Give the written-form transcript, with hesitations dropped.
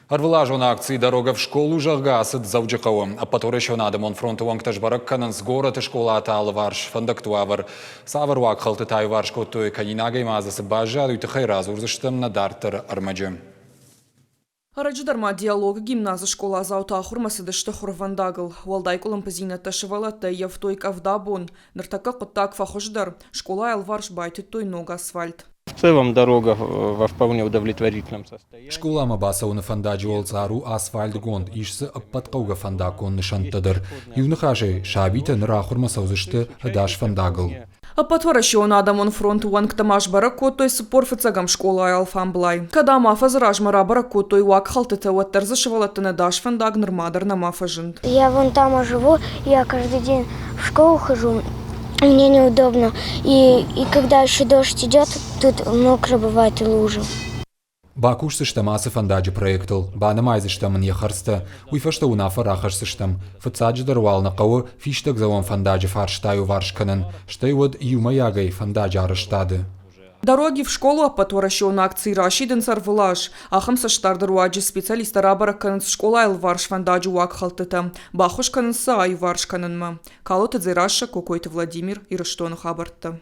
Ӕрвылазон акци «Дорога в школу», зӕгъгӕ, ацыд Дзӕуджыхъӕуы. Ӕппӕтуӕрӕсеон адӕмон фронты уӕнгтӕ сбӕрӕг кӕнынц горӕты скъолаты алыварс фӕндӕгты уавӕр. Цавӕр уагхӕлдтытӕ аиуварс кодтой, кӕнинагӕй ма дзы цы баззад, уый тыххӕй радзурдзыстӕм нӕ дарддӕры ӕрмӕджы. Ӕрӕджы дӕр ма Диалог-ы гимназы скъоладзаутӕ ахуырмӕ цыдысты хуырвӕндагыл. Уӕлдай къуылымпыдзинӕдтӕ сывӕллӕттӕ ӕййӕфтой къӕвда бон. Ныртӕккӕ хъуыддаг фӕхуыздӕр, скъолайы алыварс байтыдтой ног асфальт. В целом дорога во вполне удовлетворительном состоянии. Скъоламӕ бацӕуыны фӕндаджы уӕлцъар у асфальтгонд, ис дзы ӕппӕт хъӕугӕ фӕндаггон нысӕнттӕ дӕр. Иу ныхасӕй, сабитӕ ныр ахуырмӕ цӕудзысты ӕдас фӕндагыл. Ӕппӕтуӕрӕсеон адӕмон фронты уӕнгтӕ ма сбӕрӕг кодтой 45-ӕм скъолайы алфамблай. Кӕд ӕм афӕдзы размӕ рабӕрӕг кодтой уагхӕлдтытӕ, уӕддӕр дзы сывӕллӕттӕн ӕдас фӕндаг нырма дӕр нӕма фӕзынд. Я вон там живу, я каждый день в школу хожу, мне неудобно. И когда еще дождь идет, тут мокро бывает и лужи. Бакусдзыстӕм ацы фӕндаджы проектыл, банымайдзыстӕм ын йӕ хӕрдзтӕ, уый фӕстӕ уынаффӕ рахӕсдзыстӕм. Фыццаджыдӕр уал нӕ хъӕуы фистӕгдзӕуӕн фӕндаджы фарста аиуварс кӕнын, стӕй уӕд иумӕйагӕй фӕндаджы арӕзтады. Дороги в школу ӕппӕтуӕрӕсеон акци расидынц ӕрвылаз. Ахӕм цӕстдарды руаджы специалисттӕ рабӕрӕг кӕнынц скъолайы алыварс фӕндаджы уагхӕлдтытӕ, баххуыс кӕнынц сӕ аиуварс кӕнынмӕ. Калоты Дзерассӕ, Кокойты Владимир, Ирыстоны хабӕрттӕ.